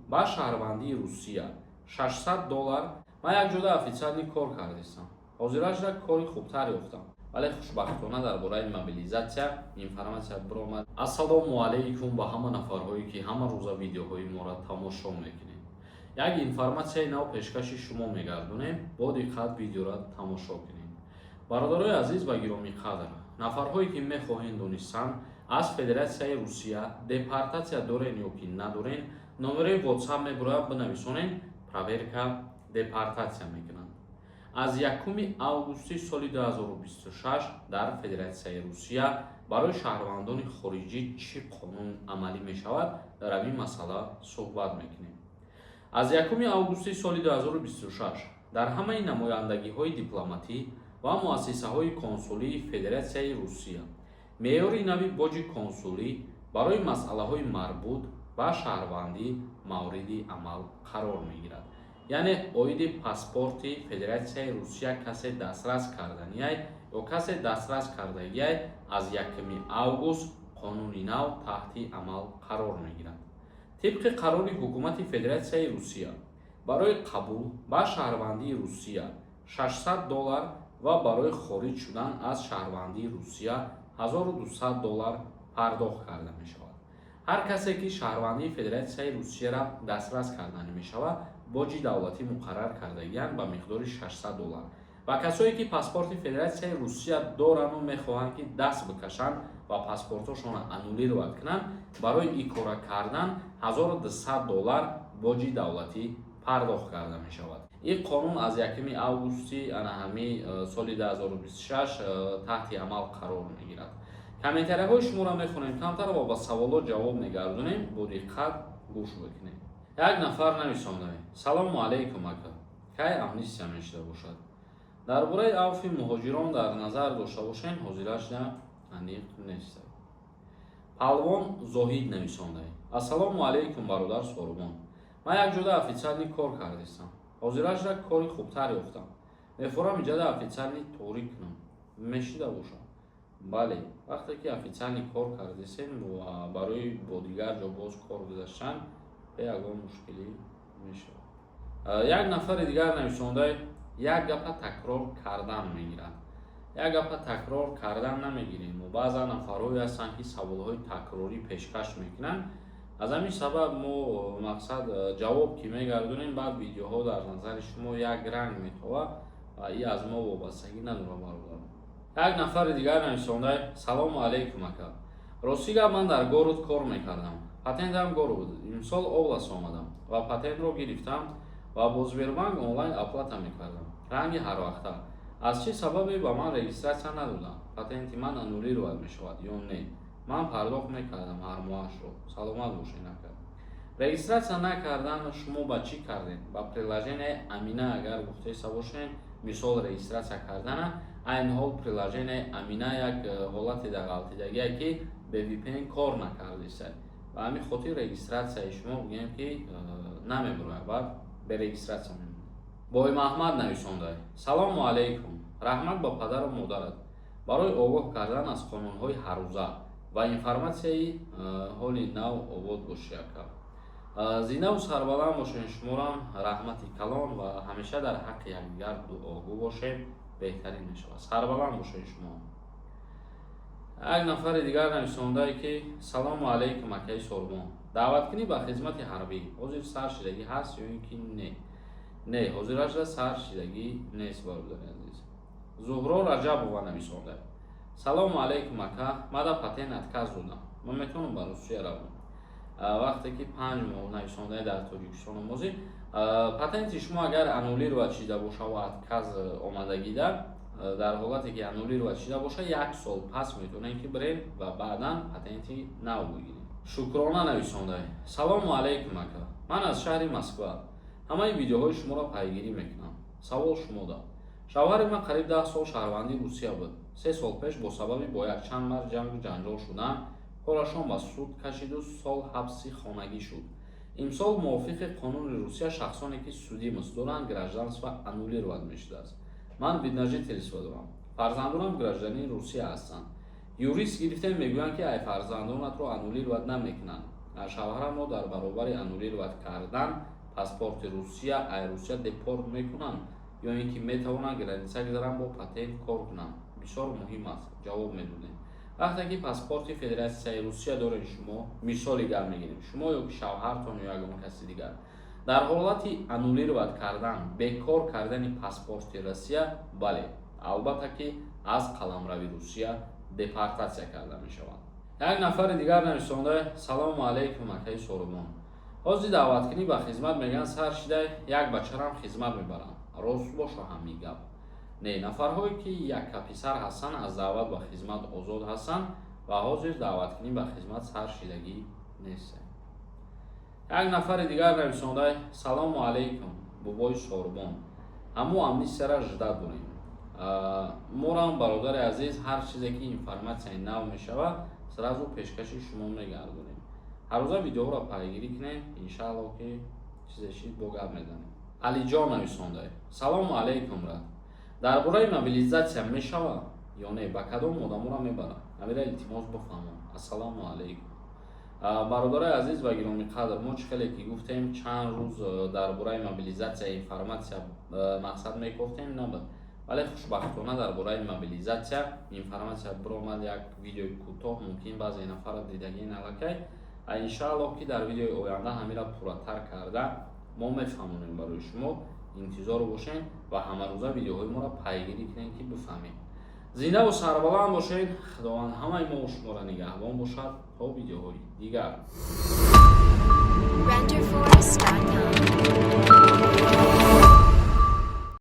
Ба шаҳрвандии Русия 600 доллар. Ман як ҷода официальный кор кардистам, ҳозирашда кори хубтар ёфтам, вале хушбахтона дар бораи мобилизация информация биромад. Ассалому алайкум ба ҳама нафарҳое, ки ҳама рӯза видеоҳои моро тамошо мекунед. Як информатсияи нав пешкаши шумо мегардонем, бо диққат видеоро тамошо кунед. Бародарои азиз ва гиромиқадр, нафарҳое ки мехоҳед донистан, аз Федератсияи Русия депортатсия дорен ё ки надорен, номерои WhatsApp мебурояд, бинависонен, проверка депортатсия мекунанд. Аз 1 августи соли 2026 дар Федератсияи Русия барои шаҳрвандони хориҷӣ чӣ қонун амалӣ мешавад, дар ҳамин масъала суҳбат мекунем. Аз 1 августи соли 2026 дар ҳамаи намояндагиҳои дипломатӣ ва муассисаҳои консулии Федератсияи Русия меъёри нави боҷи консулӣ барои масъалаҳои марбут ба шаҳрвандӣ мавриди амал қарор мегирад. Яъне оиди паспорти Федератсияи Русия касе дастрас карданиай ё касе дастрас кардагиай, аз 1 август қонуни нав таҳти амал қарор мегирад. Тибқи қарори ҳукумати Федератсияи Русия, барои қабул ба шаҳрвандии Русия 600 доллар ва барои хориҷ шудан аз шаҳрвандии Русия 1200 доллар пардохт карда мешавад. Ҳар касе, ки шаҳрвандии Федератсияи Русияро дастрас карданӣ мешавад, боҷи давлатӣ муқаррар кардагианд ба миқдори 600 доллар ва касое, ки паспорти Федератсияи Русия дорану мехоҳанд, ки даст бикашанд ва паспортҳошонро аннулировать кунанд, барои ин кора кардан 1200 доллар боҷи давлатӣ пардохт карда мешавад. Ин қонун аз 1 августи ана ҳами соли 2026 таҳти амал қарор мегирад. Комментарияҳои шуморо мехонем камтар ва ба саволот ҷавоб мегардонем, бо диққат гӯш бикунед. Як нафар нависонда: «Салому алайкум, ака, кай амнистия мешуда бошад? Дар бораи авфи муҳоҷирон дар назар дошта бошем, ҳозирашда аниқ нест». Палвон Зоҳид нависонда: «Ассалому алайкум, бародар Сорубон, ман як ҷода официальный кор кардистам, ҳозирашда кори хубтар ёфтам, мефорам иҷода официальный торик кунам, мешида бошам?» Бале, вақте ки официальный кор кардисем ва барои бо дигар ҷо боз кор гузаштан бе ягон мушкилӣ мешавад. Як нафари дигар нависонда: «Як гапа такрор кардан мегирад». Як гапа такрор кардан намегирем. Мо баъзан нафарҳое ҳастанд, ки саволҳои такрорӣ пешкаш мекунанд, аз ҳамин сабаб мо мақсад ҷавоб ки мегардонем, баъд видеоҳо дар назари шумо як ранг метовад ва и аз мо вобастагӣ надорад, бародарон. Як нафари дигар нависонда: «Салому алайкум, ака, рости гап, ман дар город кор мекардам, патентам город буд, имсол область омадам ва патентро гирифтам ва бо Сбербанк онлайн оплата мекардам ранги ҳарвақта. Аз чӣ сабабе ба ман регистрация надоданд? Патенти ман аннулировать мешавад ё не? Ман пардохт мекардам ҳар моҳашро. Саломат бошед, ака». Регистрация накардан, шумо ба чӣ кардем? Ба приложение Амина агар гуфтеса бошем, мисол, регистрация кардана, айни ҳол приложение Амина як ҳолате дар ғалтидагие, ки бе VPN кор накардиста. Ба ҳамин хотир регистрацияи шумо, бигӯем, ки намебурояд, баъд бе регистрация мемонад. Боймаҳмад нависонда: «Салому алайкум, раҳмат ба падару модарат барои огоҳ кардан аз қонунҳои ҳаррӯза ва информатсияи ҳоли нав. Обод бошӣ, ака, зинаву сарбаланд бошед». Шуморам раҳмати калон ва ҳамеша дар ҳаққи якдигар дуогӯ бошем, беҳтарин мешавад. Сарбаланд бошед шумо. Як нафари дигар нависондае, ки: «Салому алайкум, акаи Сорбон, даъваткунӣ ба хизмати ҳарбӣ ҳозир сар шидагӣ ҳаст ё ин ки не?» Не, ҳозирашда сар шидагӣ нест, бародари азиз. Зуҳро Раҷабова нависонда: «Салому алайкум, ака, мада патент отказ додам, ман метавонам ба Русия равам?» Вақте ки 5 моҳ нависондаи дар Тоҷикистон омозӣ, патенти шумо агар аннулировать шида боша ва отказ омадагида, дар ҳолате ки аннулировать шида боша, як сол пас метавонем, ки бирем ва баъдан патенти нав бигирем. Шукрона нависонда: «Салому алайкум, ака, ман аз шаҳри Москва ҳамаи видеоҳои шуморо пайгирӣ мекунам. Савол шумода: шавҳари ман қариб 10 сол шаҳрвандии Русия буд. 3 сол пеш бо сабаби бо якчанд мард ҷангу ҷанҷол шудан корашон ба суд кашиду сол ҳабси хонагӣ шуд. Имсол мувофиқи қонуни Русия шахсоне, ки судимость доранд, гражданство аннулировать мешудааст. Ман вид на жительство дорам, фарзандонам гражданини Русия ҳастанд. Юрист гирифтем, мегӯянд, ки ай фарзандонатро аннулировать намекунанд. Шавҳарамро дар баробари аннулировать кардан паспорти Русия, ай Русия депорт мекунанд ё ин ки метавонанд граница гузаранд, бо патент кор кунанд? Бисёр муҳим аст, ҷавоб медодем. Вақте ки паспорти Федератсияи Русия доред шумо, мисоли гап мегирем, шумо ё ки шавҳартон ё ягон каси дигар, дар ҳолати аннулировать кардан, бекор кардани паспорти Россия, бале, албатта ки аз қаламрави Русия депортатсия карда мешаванд. Як нафари дигар нависонда: «Салому алайкум, акаи Сорубон. Ҳозир даъваткунӣ ба хизмат мегӯянд сар шида, як бачарам хизмат мебаранд. Рост боша ҳамин гап?» Не, нафарҳое ки якка писар ҳастанд, аз даъват ба хизмат озод ҳастанд ва ҳозир даъваткунӣ ба хизмат сар шидагӣ нест. Як нафари дигар нависонда: «Салому алайкум, бобои Сорбон, ҳамо амнистияра ждать дорем морам. Бародари азиз, ҳар чизе ки информатсияи нав мешавад, сразу пешкаши шумо мегардонем. Ҳаррӯза видеоҳоро пайгирӣ кунем, иншаалло ки чизе шид, бо гап мезанем. Алиҷон нависонда: «Салому алайкум, брат, дар бораи мобилизатсия мешавад ё не? Ба кадом одаморо мебарад? Амира, илтимос, бифаҳмон. Ассалому алайкум, бародарои азиз ва гиромиқадр. Мо чӣ хеле ки гуфтем, чанд рӯз дар бораи мобилизатсия информатсия мақсад мекофтем, набуд, вале хушбахтона дар бораи мобилизатсия информатсия биромад. Як видеои кӯтоҳ, мумкин баъзе нафара дидагин аллакай. Иншааллоҳ ки дар видеои оянда ҳамира пурратар карда мо мефаҳмонем барои шумо. Интизор бошед ва ҳамарӯза видеоҳои моро пайгирӣ кунед, ки бифаҳмед. Зиндаву сарбаланд бошед. Худованд ҳамаи мо шуморо нигаҳбон бошад. То видеоҳои дигар. Renderforest.com.